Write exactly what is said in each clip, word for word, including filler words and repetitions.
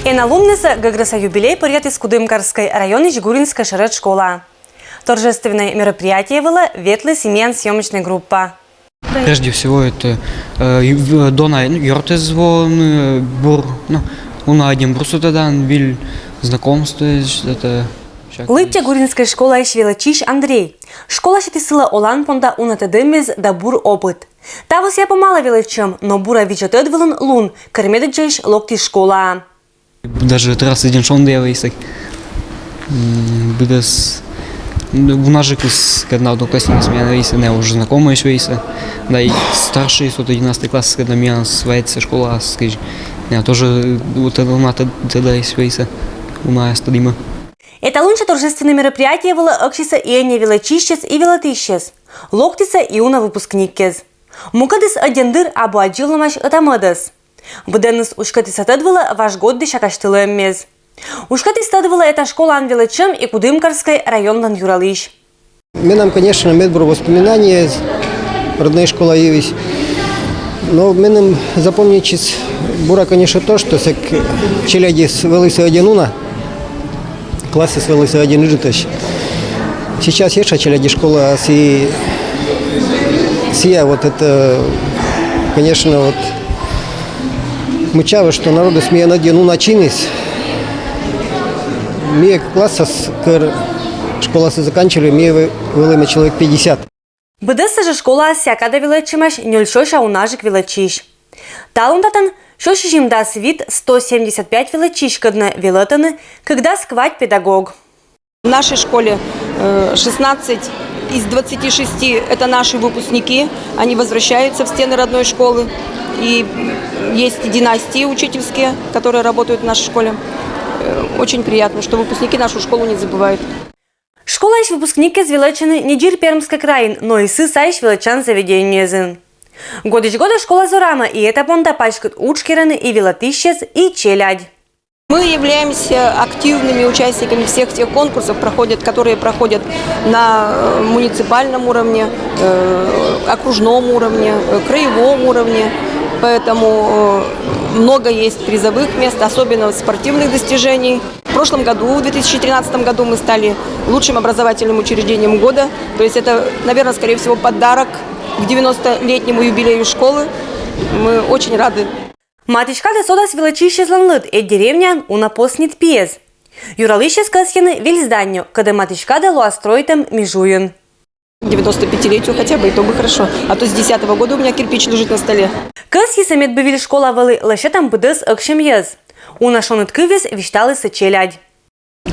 Эн алуннысӧ гӧгрӧса юбилей пӧръятіс Кудымкарскӧй районысь Гуринскӧй шӧрӧд школа. Торжественнӧй мероприятие вылӧ ветліс и миян съёмочнӧй группа. Прежде всего, это э, ю- в- дона, ну, ёртӧз воӧны, э, бур, ну, уна ӧдйӧ бурсӧ тӧдан, выль знакомство, это всякое. Лыддя Гуринскӧй школаысь велӧдчысь Андрей. Школа сетіс сылы олан понда уна тӧдӧммис да бур опыт. Та вӧсна помалӧ велӧдчӧм, но бура видзӧ тӧд вылын лун, кӧр медводдзаысь локтіс школаӧ. Даже трасса день шонды я вӧйсӧ. М, Быдӧс, ну, вунажыкыс, когда одноклассникыс миян вӧйсӧ, найӧ уже знакомӧйӧсь вӧйсӧ. Да и старший, вот одиннадцатый класс, когда миян вайӧдсӧ школаас кыдз, найӧ тоже вот это уна тӧ- тӧдӧсь вӧйсӧ, унаӧс тӧдімӧ. Эталунся торжественнӧй мероприятие вылӧ ӧксисӧ и ӧнія велӧдчысьӧс и велӧтысьӧс. Локтісӧ и уна выпускниккӧс. Мукӧдыс ӧддьӧн дыр абу аддзывлӧмаӧсь ӧта-мӧдӧс. Быдӧнныс уськӧдтісӧ тӧд вылӧ важ год десятасьтылӧммиӧс. Уськӧдтіс тӧд вылӧ эта школаын велӧдчӧм и Кудымкарскӧй районлӧн юралысь. Менам, конечно, медбур воспоминание родной школа йывысь. Но меным запомнитчис бура, конечно, то, что сэк челядьыс вӧлісӧ ӧдйӧ уна, классыс вӧлісӧ ӧдйӧ ыджыдӧсь. Сейчас ещӧ челядьыс школаас и сія вот это, конечно, вот мычавы, что народыс миян ӧдйӧ уна чиніс. Ми классас кӧр школасӧ заканчивали, ми вӧлімӧ человек пятьдесят. Быдӧссӧ жӧ школаас сія кадӧ велӧдчӧмаӧсь нёль сёся унажык велӧдчысь. Талун татӧн сё сизимдас вит, сто семьдесят пять велӧдчысь, кодӧс велӧдӧны кыкдас квайт педагог. В нашей школе э, шестнадцать из двадцати шести — это наши выпускники. Они возвращаются в стены родной школы. И есть династии учительские, которые работают в нашей школе. Э, Очень приятно, что выпускники нашу школу не забывают. Школаысь выпускниккӧс велӧдчӧны не дзир Пермскӧй крайын, но и сы сайысь велӧдчан заведениесын. Годысь годӧ школа зорамӧ, и эта понда паськыд удж керӧны и велӧтысьӧс, и челядь. Мы являемся активными участниками всех тех конкурсов, проходят, которые проходят на э, муниципальном уровне, э, окружном уровне, э, краевом уровне. Поэтому э, много есть призовых мест, особенно в спортивных достижений. В прошлом году, в две тысячи тринадцатом году, мы стали лучшим образовательным учреждением года. То есть это, наверное, скорее всего, подарок к девяностолетнему юбилею школы. Мы очень рады. Матысь кадӧ содас велӧдчысьӧслӧн лыд, и деревняын уна поснит пиӧс. Юралысьӧс кӧсйӧны виль зданиеӧ, кодӧс матысь кадӧ лоас стрӧитӧм межуйын. Девяносто пятилетию хотя бы, и то бы хорошо. А то с десятого года у меня кирпич лежит на столе. Кӧсйисӧ, мед бы виль школа вӧлі лӧсьӧдӧма быдӧс ӧксьӧм йӧз. Уна шоныд кывйӧс висьталісӧ челядь.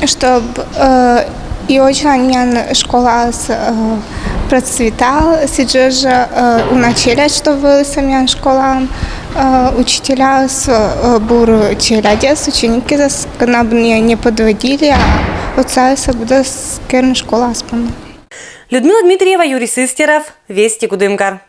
Чтоб э, и очень миян школаыс э, процветал, сідз жӧ э, уна челядь, чтоб вӧліс миян школаын, э, учителяыс э, бур челядьӧс, ученикъясӧс, кӧні бы не, не подводили, а отсасӧ быдӧс керны школаас понда. Людмила Дмитриева, Юрий Сыстеров, Вести, Кудымкар.